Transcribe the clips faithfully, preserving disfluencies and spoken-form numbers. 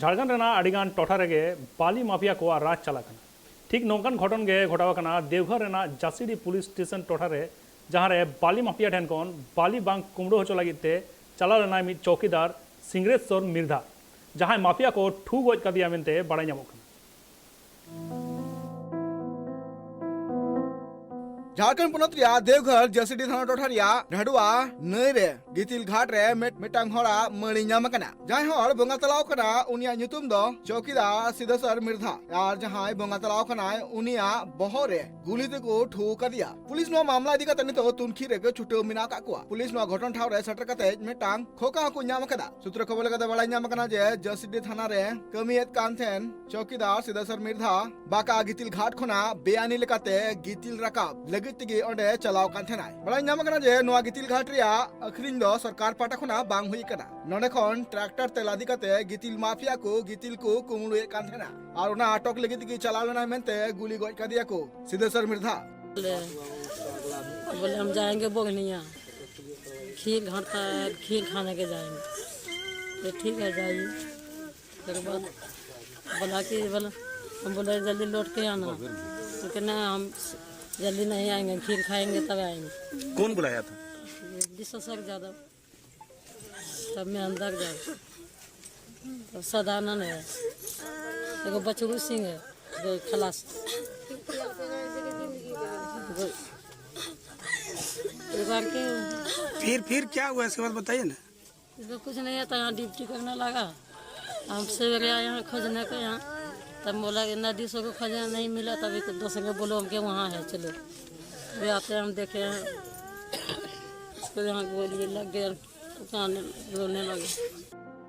ᱡᱷᱟᱲᱠᱷᱚᱸᱰ ᱨᱮᱱᱟᱜ ᱟᱹᱰᱤᱜᱟᱱ ᱴᱚᱴᱷᱟ ᱨᱮᱜᱮ ᱵᱟᱹᱞᱤ ᱢᱟᱯᱷᱤᱭᱟ ᱠᱚᱣᱟᱜ ᱨᱟᱡᱽ ᱪᱟᱞᱟᱜ ᱠᱟᱱᱟ᱾ ᱴᱷᱤᱠ ᱱᱚᱝᱠᱟᱱ ᱜᱷᱚᱴᱚᱱ ᱜᱮ ᱜᱷᱚᱴᱟᱣ ᱟᱠᱟᱱᱟ ᱫᱮᱣᱜᱷᱚᱨ ᱨᱮᱱᱟᱜ ᱡᱟᱥᱤᱰᱤ ᱯᱩᱞᱤᱥ ᱥᱴᱮᱥᱚᱱ ᱴᱚᱴᱷᱟ ᱨᱮ, ᱡᱟᱦᱟᱸ ᱨᱮ ᱵᱟᱹᱞᱤ ᱢᱟᱯᱷᱤᱭᱟ ᱴᱷᱮᱱ ᱠᱷᱚᱱ ᱵᱟᱹᱞᱤ ᱵᱟᱝ ᱠᱩᱢᱲᱩ ᱦᱚᱪᱚ ᱞᱟᱹᱜᱤᱫ ᱛᱮ ᱪᱟᱞᱟᱣ ᱞᱮᱱᱟᱭ ᱢᱤᱫ ᱪᱚᱣᱠᱤᱫᱟᱨ ᱥᱤᱝᱨᱮᱥᱚᱨ ᱢᱤᱨᱫᱷᱟ, ᱡᱟᱦᱟᱸᱭ ᱢᱟᱯᱷᱤᱭᱟ ᱠᱚ ᱴᱷᱩ ᱜᱚᱡ ᱠᱟᱫᱮᱭᱟ ᱢᱮᱱᱛᱮ ᱵᱟᱲᱟᱭ ᱧᱟᱢᱚᱜ ᱠᱟᱱᱟ᱾ ᱡᱷᱟᱲᱠᱷᱚᱸᱰ ᱯᱚᱱᱚᱛ ᱨᱮᱭᱟᱜ ᱫᱮᱣᱜᱷᱚᱨ ᱡᱟᱹᱥᱤᱰᱤ ᱛᱷᱟᱱᱟ ᱴᱚᱴᱷᱟ ᱨᱮᱭᱟᱜ ᱰᱷᱟᱰᱩᱣᱟ ᱱᱟᱹᱭ ᱨᱮ ᱜᱤᱛᱤᱞ ᱜᱷᱟᱴ ᱨᱮ ᱢᱤᱫ, ᱢᱤᱫᱴᱟᱝ ᱦᱚᱲᱟᱜ ᱢᱟᱹᱲᱤ ᱧᱟᱢ ᱟᱠᱟᱱᱟ᱾ ᱡᱟᱦᱟᱸᱭ ᱦᱚᱲ ᱵᱚᱸᱜᱟ ᱛᱟᱞᱟᱣ ᱟᱠᱟᱱᱟ, ᱩᱱᱤᱭᱟᱜ ᱧᱩᱛᱩᱢ ᱫᱚ ᱪᱚᱣᱠᱤᱫᱟᱨ ᱥᱤᱫᱷᱟᱥᱚᱨ ᱢᱤᱨᱫᱷᱟ᱾ ᱟᱨ ᱡᱟᱦᱟᱸᱭ ᱵᱚᱸᱜᱟ ᱛᱟᱞᱟᱣ ᱟᱠᱟᱱᱟᱭ, ᱩᱱᱤᱭᱟᱜ ᱵᱚᱦᱚᱜ ᱨᱮ ᱜᱩᱞᱤ ᱛᱮᱠᱚ ᱴᱷᱩ ᱠᱟᱫᱮᱭᱟ᱾ ᱯᱩᱞᱤᱥ ᱱᱚᱣᱟ ᱢᱟᱢᱞᱟ ᱤᱫᱤ ᱠᱟᱛᱮ ᱱᱤᱛᱚᱜ ᱛᱩᱱᱠᱷᱤ ᱨᱮᱜᱮ ᱪᱷᱩᱴᱟᱹᱣ ᱢᱮᱱᱟᱜ ᱟᱠᱟᱫ ᱠᱚᱣᱟ᱾ ᱯᱩᱞᱤᱥ ᱱᱚᱣᱟ ᱜᱷᱚᱴᱚᱱ ᱴᱷᱟᱶ ᱨᱮ ᱥᱮᱴᱮᱨ ᱠᱟᱛᱮ ᱢᱤᱫᱴᱟᱝ ᱠᱷᱳᱠᱟ ᱦᱚᱸᱠᱚ ᱧᱟᱢ ᱟᱠᱟᱫᱟ᱾ ᱥᱩᱛᱨᱚ ᱠᱷᱚᱵᱚᱨ ᱞᱮᱠᱟᱛᱮ ᱵᱟᱲᱟᱭ ᱧᱟᱢ ᱟᱠᱟᱱᱟ ᱡᱮ ᱡᱟᱹᱥᱤᱰᱤ ᱛᱷᱟᱱᱟ ᱨᱮ ᱠᱟᱹᱢᱤᱭᱮᱫ ᱠᱟᱱ ᱛᱟᱦᱮᱱ ᱪᱚᱣᱠᱤᱫᱟᱨ ᱥᱤᱫᱷᱟᱥᱚᱨ ᱢᱤᱨᱫᱷᱟ ᱵᱟᱸᱠᱟ ᱜᱤᱛᱤᱞ ᱜᱷᱟᱴ ᱠᱷᱚᱱᱟᱜ ᱵᱮᱟᱭᱤᱱᱤ ᱞᱮᱠᱟᱛᱮ ᱜᱤᱛᱤᱞ ᱨᱟᱠᱟᱵ ᱞᱟᱹᱜᱤᱫ ᱛᱮᱜᱮ ᱚᱸᱰᱮ ᱪᱟᱞᱟᱣ ᱠᱟᱱ ᱛᱟᱦᱮᱱᱟᱭ᱾ ᱵᱟᱲᱟᱭ ᱧᱟᱢ ᱟᱠᱟᱱᱟ ᱡᱮ ᱱᱚᱣᱟ ᱜᱤᱛᱤᱞ ᱜᱷᱟᱴ ᱨᱮᱭᱟᱜ ᱟᱹᱠᱷᱨᱤᱧ ᱫᱚ ᱥᱚᱨᱠᱟᱨ ᱯᱟᱦᱴᱟ ᱠᱷᱚᱱᱟᱜ ᱵᱟᱝ ᱦᱩᱭ ᱟᱠᱟᱱᱟ᱾ ᱱᱚᱸᱰᱮ ᱠᱷᱚᱱ ᱴᱨᱟᱠᱴᱟᱨ ᱛᱮ ᱞᱟᱫᱮ ᱠᱟᱛᱮ ᱜᱤᱛᱤᱞ ᱢᱟᱯᱷᱤᱭᱟ ᱠᱚ ᱜᱤᱛᱤᱞ ᱠᱚ ᱠᱩᱢᱵᱽᱲᱩᱭᱮᱫ ᱠᱟᱱ ᱛᱟᱦᱮᱱᱟ ᱟᱨ ᱚᱱᱟ ᱟᱴᱚᱠ ᱞᱟᱹᱜᱤᱫ ᱛᱮᱜᱮ ᱪᱟᱞᱟᱣ ᱞᱮᱱᱟᱭ ᱢᱮᱱᱛᱮ ᱜᱩᱞᱤ ᱜᱚᱡ ᱠᱟᱫᱮᱭᱟ ᱠᱚ ᱥᱤᱫᱷᱟᱥᱚᱨ ᱢᱤᱨᱫᱷᱟ᱾ बोले, बोले हम जाएंगे बोगनिया, खीर घाट का, खीर खाने के जाएंगे। तो ठीक है, जाइए। फिर बाद बोला कि बोला, हम बोले, "जल्दी लौट के आना।" तो कहना, "हम जल्दी नहीं आएंगे, खीर खाएंगे तब आएंगे।" कौन बुलाया था? विश्व सर यादव। तब मैं अंदर गया। तो सदानंद है, एगो बचरू सिंह है, एगो खलास, एगो, एगो आर के। फिर, फिर क्या हुआ, इसके बाद बताइए ना। इसको कुछ नहीं आता, यहाँ ड्यूटी करने लगा। हम सवेरे आए यहाँ खोजने के यहाँ, तब बोला कि नदी से को खोजना नहीं मिला, तभी तो दोस्त ने बोलो हमके वहाँ है, चलो। अभी आते हैं, हम देखे हैं, उसको यहाँ गोली लग गया, तो कान रोने लगे।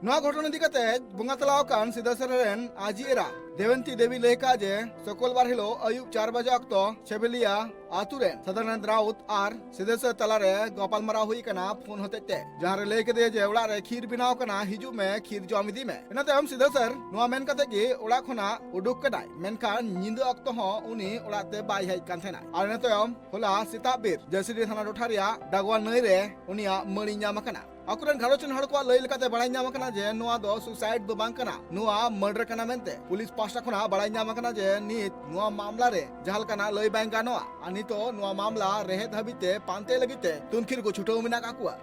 ᱱᱚᱣᱟ ᱜᱷᱚᱴᱚᱱ ᱤᱫᱤ ᱠᱟᱛᱮ ᱵᱚᱸᱜᱟ ᱛᱟᱞᱟᱣ ᱟᱠᱟᱱ ᱥᱤᱫᱷᱟᱥᱚᱨ ᱨᱮᱱ ᱟᱹᱡᱤ ᱮᱨᱟ ᱫᱮᱵᱚᱱᱛᱤ ᱫᱮᱵᱤ ᱞᱟᱹᱭ ᱠᱟᱜᱼᱟ ᱡᱮ ᱥᱩᱠᱚᱞᱵᱟᱨ ᱦᱤᱞᱳᱜ ᱟᱹᱭᱩᱵ ᱪᱟᱨ ᱵᱟᱡᱟ ᱚᱠᱛᱚ ᱪᱷᱮᱵᱮᱞᱤᱭᱟ ᱟᱛᱩ ᱨᱮᱱ ᱥᱟᱫᱟᱱᱟᱱᱫ ᱨᱟᱣᱩᱛ ᱟᱨ ᱥᱤᱫᱷᱟᱥᱚᱨ ᱛᱟᱞᱟᱨᱮ ᱜᱟᱯᱟᱞᱢᱟᱨᱟᱣ ᱦᱩᱭ ᱟᱠᱟᱱᱟ ᱯᱷᱳᱱ ᱦᱚᱛᱮᱡ ᱛᱮ, ᱡᱟᱦᱟᱸ ᱨᱮ ᱞᱟᱹᱭ ᱠᱮᱫᱮᱭᱟ ᱡᱮ ᱚᱲᱟᱜ ᱨᱮ ᱠᱷᱤᱨ ᱵᱮᱱᱟᱣ ᱟᱠᱟᱱᱟ, ᱦᱤᱡᱩᱜ ᱢᱮ, ᱠᱷᱤᱨ ᱡᱚᱢ ᱤᱫᱤ ᱢᱮ᱾ ᱤᱱᱟᱹ ᱛᱟᱭᱚᱢ ᱥᱤᱫᱷᱟᱥᱚᱨ ᱱᱚᱣᱟ ᱢᱮᱱ ᱠᱟᱛᱮ ᱜᱮ ᱚᱲᱟᱜ ᱠᱷᱚᱱᱟᱜ ᱩᱰᱩᱠ ᱠᱟᱱᱟᱭ, ᱢᱮᱱᱠᱷᱟᱱ ᱧᱤᱫᱟᱹ ᱚᱠᱛᱚ ᱦᱚᱸ ᱩᱱᱤ ᱚᱲᱟᱜ ᱛᱮ ᱵᱟᱭ ᱦᱮᱡ ᱠᱟᱱ ᱛᱟᱦᱮᱱᱟ᱾ ᱟᱨ ᱤᱱᱟᱹ ᱛᱟᱭᱚᱢ ᱦᱚᱞᱟ ᱥᱮᱛᱟᱜ ᱵᱮᱨ ᱡᱟᱹᱥᱤᱰᱤ ᱛᱷᱟᱱᱟ ᱴᱚᱴᱷᱟ ᱨᱮᱭᱟᱜ ᱰᱟᱜᱣᱟ ᱱᱟᱹᱭ ᱨᱮ ᱩᱱᱤᱭᱟᱜ ᱢᱟᱹᱲᱤ ᱧᱟᱢ ᱟᱠᱟᱱᱟ᱾ ᱟᱠᱚᱨᱮᱱ ᱜᱷᱟᱨᱚᱸᱡᱽ ᱨᱮᱱ ᱦᱚᱲ ᱠᱚᱣᱟᱜ ᱞᱟᱹᱭ ᱞᱮᱠᱟᱛᱮ ᱵᱟᱲᱟᱭ ᱧᱟᱢ ᱟᱠᱟᱱᱟ ᱡᱮ ᱱᱚᱣᱟ ᱫᱚ ᱥᱩᱭᱥᱟᱭᱤᱰ ᱫᱚ ᱵᱟᱝ ᱠᱟᱱᱟ, ᱱᱚᱣᱟ ᱢᱟᱨᱰᱟᱨ ᱠᱟᱱᱟ ᱢᱮᱱᱛᱮ᱾ ᱯᱩᱞᱤᱥ ᱯᱟᱦᱴᱟ ᱠᱷᱚᱱᱟᱜ ᱵᱟᱲᱟᱭ ᱧᱟᱢ ᱟᱠᱟᱱᱟ ᱡᱮ ᱱᱤᱛ ᱱᱚᱣᱟ ᱢᱟᱢᱞᱟ ᱨᱮ ᱡᱟᱦᱟᱸ ᱞᱮᱠᱟᱱᱟᱜ ᱞᱟᱹᱭ ᱵᱟᱝ ᱜᱟᱱᱚᱜᱼᱟ᱾ ᱟᱨ ᱱᱤᱛᱚᱜ ᱱᱚᱣᱟ ᱢᱟᱢᱞᱟ ᱨᱮᱦᱮᱫ ᱦᱟᱹᱵᱤᱡ ᱛᱮ ᱯᱟᱱᱛᱮ ᱞᱟᱹᱜᱤᱫ ᱛᱮ ᱛᱩᱱᱠᱷᱤ ᱨᱮᱠᱚ ᱪᱷᱩᱴᱟᱹᱣ ᱢᱮᱱᱟᱜ ᱟᱠᱟᱫ ᱠᱚᱣᱟ᱾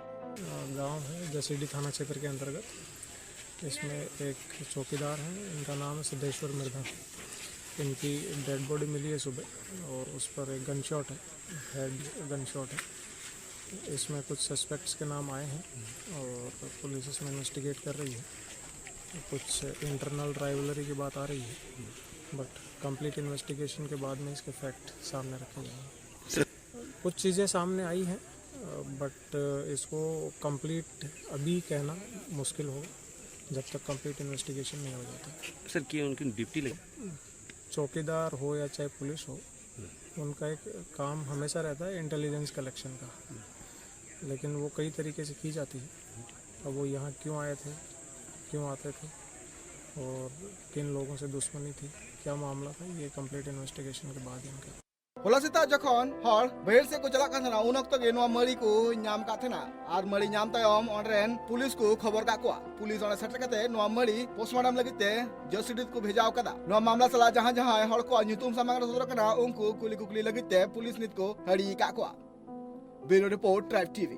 गांव है जसीडीह थाना क्षेत्र के अंतर्गत। इसमें एक चौकीदार हैं, इनका नाम है सिद्धेश्वर मिर्धा। इनकी डेड बॉडी मिली है सुबह और उस पर एक गनशॉट है, हेड गनशॉट है। इसमें कुछ सस्पेक्ट्स के नाम आए हैं और पुलिस इसमें इन्वेस्टिगेट कर रही है। कुछ इंटरनल राइवलरी की बात आ रही है, बट कंप्लीट इन्वेस्टिगेशन के बाद में इसके फैक्ट सामने रखे जाएंगे। कुछ चीज़ें सामने आई हैं, बट इसको कंप्लीट अभी कहना मुश्किल होगा जब तक कंप्लीट इन्वेस्टिगेशन नहीं हो जाता। सर, क्या उनकी ड्यूटी लगी? चौकीदार हो या चाहे पुलिस हो, उनका एक काम हमेशा रहता है इंटेलिजेंस कलेक्शन का, लेकिन वो कई तरीके से की जाती है। अब वो यहाँ क्यों आए थे, क्यों आते थे और किन लोगों से दुश्मनी थी, क्या मामला था, ये कंप्लीट इन्वेस्टिगेशन के बाद ही इनका ᱦᱚᱞᱟ ᱥᱮᱛᱟᱜ ᱡᱚᱠᱷᱚᱱ ᱦᱚᱲ ᱵᱟᱹᱭᱦᱟᱹᱲ ᱥᱮᱫ ᱠᱚ ᱪᱟᱞᱟᱜ ᱠᱟᱱ ᱛᱟᱦᱮᱱᱟ, ᱩᱱ ᱚᱠᱛᱚ ᱜᱮ ᱱᱚᱣᱟ ᱢᱟᱹᱲᱤ ᱠᱚ ᱧᱟᱢ ᱠᱟᱜ ᱛᱟᱦᱮᱱᱟ᱾ ᱟᱨ ᱢᱟᱹᱲᱤ ᱧᱟᱢ ᱛᱟᱭᱚᱢ ᱚᱸᱰᱮ ᱨᱮᱱ ᱯᱩᱞᱤᱥ ᱠᱚ ᱠᱷᱚᱵᱚᱨ ᱠᱟᱜ ᱠᱚᱣᱟ᱾ ᱯᱩᱞᱤᱥ ᱚᱸᱰᱮ ᱥᱮᱴᱮᱨ ᱠᱟᱛᱮ ᱱᱚᱣᱟ ᱢᱟᱹᱲᱤ ᱯᱳᱥᱴᱢᱚᱨᱴᱮᱢ ᱞᱟᱹᱜᱤᱫ ᱛᱮ ᱡᱚᱥᱤᱰᱤᱛ ᱠᱚ ᱵᱷᱮᱡᱟ ᱟᱠᱟᱫᱟ᱾ ᱱᱚᱣᱟ ᱢᱟᱢᱞᱟ ᱥᱟᱞᱟᱜ ᱡᱟᱦᱟᱸ ᱡᱟᱦᱟᱸᱭ ᱦᱚᱲ ᱠᱚᱣᱟᱜ ᱧᱩᱛᱩᱢ ᱥᱟᱢᱟᱝ ᱨᱮ ᱥᱚᱫᱚᱨ ᱟᱠᱟᱱᱟ, ᱩᱱᱠᱩ ᱠᱩᱞᱤ ᱠᱩᱠᱞᱤ ᱞᱟᱹᱜᱤᱫ ᱛᱮ ᱯᱩᱞᱤᱥ ᱱᱤᱛ ᱠᱚ ᱦᱟᱹᱲᱤ ᱟᱠᱟᱫ ᱠᱚᱣᱟ᱾ ᱵᱤᱭᱩᱨᱳ ᱨᱤᱯᱳᱨᱴ, ᱴᱨᱟᱭᱤᱵᱽ ᱴᱤᱵᱷᱤ᱾